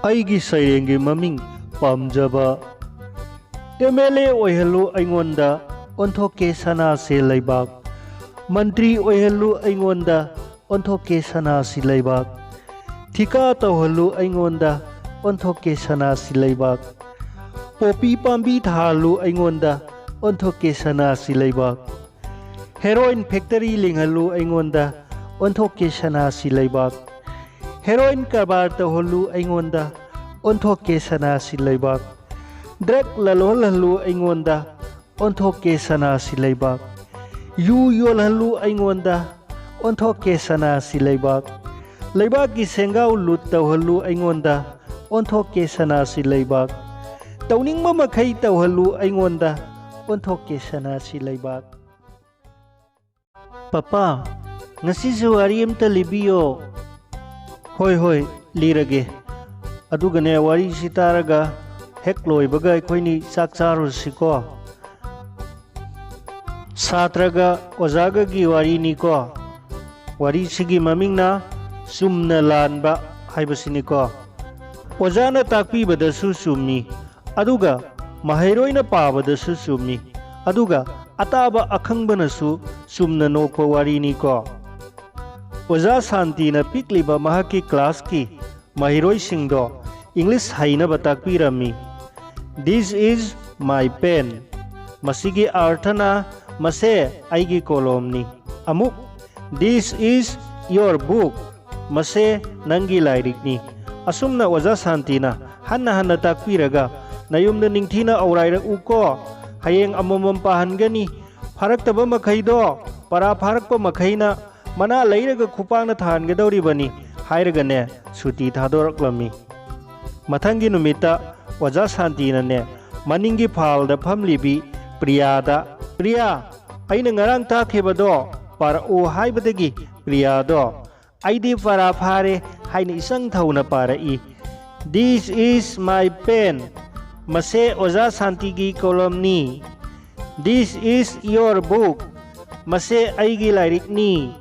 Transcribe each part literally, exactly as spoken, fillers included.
ꯑꯩꯒꯤ ꯁꯩꯔꯦꯡꯒꯤ ꯃꯃꯤꯡ ꯄꯥꯝꯖꯕ꯫ ꯑꯦꯝ ꯑꯦꯜ ꯑꯦ ꯑꯣꯏꯍꯜꯂꯨ ꯑꯩꯉꯣꯟꯗ, ꯑꯣꯟꯊꯣꯛꯀꯦ ꯁꯅꯥꯁꯤ ꯂꯩꯕꯥꯛ꯫ ꯃꯟꯇ꯭ꯔꯤ ꯑꯣꯏꯍꯜꯂꯨ ꯑꯩꯉꯣꯟꯗ, ꯑꯣꯟꯊꯣꯛꯀꯦ ꯁꯅꯥꯁꯤ ꯂꯩꯕꯥꯛ꯫ ꯊꯤꯀꯥ ꯇꯧꯍꯜꯂꯨ ꯑꯩꯉꯣꯟꯗ, ꯑꯣꯟꯊꯣꯛꯀꯦ ꯁꯅꯥꯁꯤ ꯂꯩꯕꯥꯛ꯫ ꯄꯣꯄꯤ ꯄꯥꯝꯕꯤ ꯊꯥꯍꯜꯂꯨ ꯑꯩꯉꯣꯟꯗ, ꯑꯣꯟꯊꯣꯛꯀꯦ ꯁꯅꯥꯁꯤ ꯂꯩꯕꯥꯛ꯫ ꯍꯦꯔꯣꯏꯟ ꯐꯦꯛꯇꯔꯤ ꯂꯤꯡꯍꯜꯂꯨ ꯑꯩꯉꯣꯟꯗ, ꯑꯣꯟꯊꯣꯛꯀꯦ ꯁꯅꯥꯁꯤ ꯂꯩꯕꯥꯛ꯫ ꯍꯦꯔꯣꯏꯟ ꯀꯔꯕꯥꯔ ꯇꯧꯍꯜꯂꯨ ꯑꯩꯉꯣꯟꯗ, ꯑꯣꯟꯊꯣꯛꯀꯦ ꯁꯅꯥꯁꯤ ꯂꯩꯕꯥꯛ꯫ ꯗ꯭ꯔꯒ ꯂꯂꯣꯜꯍꯜꯂꯨ ꯑꯩꯉꯣꯟꯗ, ꯑꯣꯟꯊꯣꯛꯀꯦ ꯁꯅꯥꯁꯤ ꯂꯩꯕꯥꯛ꯫ ꯌꯨ ꯌꯣꯜꯍꯜꯂꯨ ꯑꯩꯉꯣꯟꯗ, ꯑꯣꯟꯊꯣꯛꯀꯦ ꯁꯅꯥꯁꯤ ꯂꯩꯕꯥꯛ꯫ ꯂꯩꯕꯥꯛꯀꯤ ꯁꯦꯡꯒꯥꯎ ꯂꯨꯠ ꯇꯧꯍꯜꯂꯨ ꯑꯩꯉꯣꯟꯗ, ꯑꯣꯟꯊꯣꯛꯀꯦ ꯁꯅꯥꯁꯤ ꯂꯩꯕꯥꯛ꯫ ꯇꯧꯅꯤꯡꯕ ꯃꯈꯩ ꯇꯧꯍꯜꯂꯨ ꯑꯩꯉꯣꯟꯗ, ꯑꯣꯟꯊꯣꯛꯀꯦ ꯁꯅꯥꯁꯤ ꯂꯩꯕꯥꯛ꯫ ꯄꯄꯥ, ꯉꯁꯤꯁꯨ ꯋꯥꯔꯤ ꯑꯝꯇ ꯂꯤꯕꯤꯌꯣ꯫ ꯍꯣꯏ, ꯍꯣꯏ, ꯂꯤꯔꯒꯦ꯫ ꯑꯗꯨꯒꯅꯦ, ꯋꯥꯔꯤꯁꯤ ꯇꯥꯔꯒ ꯍꯦꯛ ꯂꯣꯏꯕꯒ ꯑꯩꯈꯣꯏꯅꯤ ꯆꯥꯛ ꯆꯥꯔꯨꯁꯤꯀꯣ꯫ ꯁꯥꯇ꯭ꯔꯒ ꯑꯣꯖꯥꯒꯒꯤ ꯋꯥꯔꯤꯅꯤꯀꯣ꯫ ꯋꯥꯔꯤꯁꯤꯒꯤ ꯃꯃꯤꯡꯅ ꯆꯨꯝꯅ ꯂꯥꯟꯕ ꯍꯥꯏꯕꯁꯤꯅꯤꯀꯣ꯫ ꯑꯣꯖꯥꯅ ꯇꯥꯛꯄꯤꯕꯗꯁꯨ ꯆꯨꯝꯃꯤ, ꯑꯗꯨꯒ ꯃꯍꯩꯔꯣꯏꯅ ꯄꯥꯕꯗꯁꯨ ꯆꯨꯝꯃꯤ, ꯑꯗꯨꯒ ꯑꯇꯥꯕ ꯑꯈꯪꯕꯅꯁꯨ ꯆꯨꯝꯅ ꯅꯣꯛꯄ ꯋꯥꯔꯤꯅꯤꯀꯣ꯫ ꯑꯣꯖꯥ ꯁꯥꯟꯇꯤꯅ ꯄꯤꯛꯂꯤꯕ ꯃꯍꯥꯛꯀꯤ ꯀ꯭ꯂꯥꯁꯀꯤ ꯃꯍꯩꯔꯣꯏꯁꯤꯡꯗꯣ ꯏꯪꯂꯤꯁ ꯍꯩꯅꯕ ꯇꯥꯛꯄꯤꯔꯝꯃꯤ꯫ "This is my pen꯫ ꯃꯁꯤꯒꯤ ꯑꯥꯔꯊꯅ, ꯃꯁꯦ ꯑꯩꯒꯤ ꯀꯣꯂꯣꯝꯅꯤ"꯫ ꯑꯃꯨꯛ, "This is your book꯫ ꯃꯁꯦ ꯅꯪꯒꯤ ꯂꯥꯏꯔꯤꯛꯅꯤ"꯫ ꯑꯁꯨꯝꯅ ꯑꯣꯖꯥ ꯁꯥꯟꯇꯤꯅ ꯍꯟꯅ ꯍꯟꯅ ꯇꯥꯛꯄꯤꯔꯒ, "ꯅꯌꯨꯝꯗ ꯅꯤꯡꯊꯤꯅ ꯑꯧꯔꯥꯏꯔꯛꯎꯀꯣ꯫ ꯍꯌꯦꯡ ꯑꯃꯃꯝ ꯄꯥꯍꯟꯒꯅꯤ꯫ ꯐꯥꯔꯛꯇꯕ ꯃꯈꯩꯗꯣ, ꯄꯔꯥ ꯐꯥꯔꯛꯄ ꯃꯈꯩꯅ ꯃꯅꯥ ꯂꯩꯔꯒ ꯈꯨꯄꯥꯛꯅ ꯊꯥꯍꯟꯒꯗꯧꯔꯤꯕꯅꯤ" ꯍꯥꯏꯔꯒꯅꯦ, ꯁꯨꯇꯤ ꯊꯥꯗꯣꯔꯛꯂꯝꯃꯤ꯫ ꯃꯊꯪꯒꯤ ꯅꯨꯃꯤꯠꯇ ꯑꯣꯖꯥ ꯁꯥꯟꯇꯤꯅꯅꯦ, ꯃꯅꯤꯡꯒꯤ ꯐꯥꯜꯗ ꯐꯝꯂꯤꯕꯤ ꯄ꯭ꯔꯤꯌꯥꯗ, "ꯄ꯭ꯔꯤꯌꯥ, ꯑꯩꯅ ꯉꯔꯥꯡ ꯇꯥꯛꯈꯤꯕꯗꯣ ꯄꯥꯔꯛꯎ" ꯍꯥꯏꯕꯗꯒꯤ ꯄ꯭ꯔꯤꯌꯥꯗꯣ "ꯑꯩꯗꯤ ꯄꯔꯥ ꯐꯥꯔꯦ" ꯍꯥꯏꯅ ꯏꯆꯪ ꯊꯧꯅ ꯄꯥꯔꯛꯏ꯫ "This is my pen꯫ ꯃꯁꯦ ꯑꯣꯖꯥ ꯁꯥꯟꯇꯤꯒꯤ ꯀꯣꯂꯝꯅꯤ"꯫ "This is your book꯫ ꯃꯁꯦ ꯑꯩꯒꯤ ꯂꯥꯏꯔꯤꯛꯅꯤ"꯫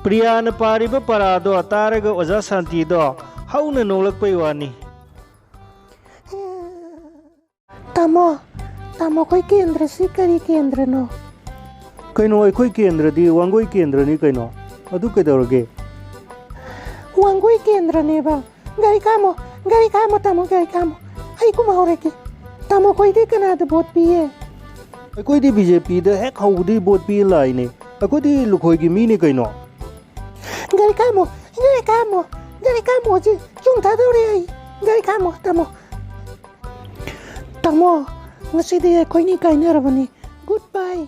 ꯄ꯭ꯔꯤꯌꯥꯅ ꯄꯥꯔꯤꯕ ꯄꯔꯥꯗꯣ ꯇꯥꯔꯒ ꯑꯣꯖꯥ ꯁꯥꯟꯇꯤꯗꯣ ꯍꯧꯅ ꯅꯣꯛꯂꯛꯄꯩ ꯋꯥꯅꯤ꯫ ꯇꯥꯃꯣ, ꯇꯥꯃꯣ, ꯑꯩꯈꯣꯏ ꯀꯦꯟꯗ꯭ꯔꯁꯤ ꯀꯔꯤ ꯀꯦꯟꯗ꯭ꯔꯅꯣ? ꯀꯩꯅꯣ, ꯑꯩꯈꯣꯏ ꯀꯦꯟꯗ꯭ꯔꯗꯤ ꯋꯥꯡꯒꯣꯏ ꯀꯦꯟꯗ꯭ꯔꯅꯤ ꯀꯩꯅꯣ꯫ ꯑꯗꯨ ꯀꯩꯗꯧꯔꯒꯦ? ꯋꯥꯡꯒꯣꯏ ꯀꯦꯟꯗ꯭ꯔꯅꯦꯕ꯫ ꯒꯥꯔꯤ ꯈꯥꯝꯃꯣ, ꯒꯥꯔꯤ ꯈꯥꯝꯃꯣ, ꯇꯥꯃꯣ, ꯒꯥꯔꯤ ꯈꯥꯝꯃꯣ꯫ ꯑꯩ ꯀꯨꯝꯍꯧꯔꯒꯦ꯫ ꯇꯥꯃꯣ ꯈꯣꯏꯗꯤ ꯀꯅꯥꯗ ꯚꯣꯠ ꯄꯤꯌꯦ? ꯑꯩꯈꯣꯏꯗꯤ ꯕꯤ ꯖꯦ ꯄꯤꯗ ꯍꯦꯛ ꯍꯧꯕꯗꯒꯤ ꯚꯣꯠ ꯄꯤ ꯂꯥꯛꯏꯅꯦ꯫ ꯑꯩꯈꯣꯏꯗꯤ ꯂꯨꯈꯣꯏꯒꯤ ꯃꯤꯅꯤ ꯀꯩꯅꯣ꯫ ꯒꯥꯔꯤ ꯈꯥꯝꯃꯣ, ꯒꯥꯔꯤ ꯈꯥꯝꯃꯣ, ꯒꯥꯔꯤ ꯈꯥꯝꯃꯣ, ꯍꯧꯖꯤꯛ ꯆꯣꯡꯊꯗꯧꯔꯦ ꯑꯩ꯫ ꯒꯥꯔꯤ ꯈꯥꯝꯃꯣ, ꯇꯥꯃꯣ꯫ ꯇꯥꯃꯣ, ꯉꯁꯤꯗꯤ ꯑꯩꯈꯣꯏꯅꯤ ꯀꯥꯏꯅꯔꯕꯅꯤ꯫ Goodbye꯫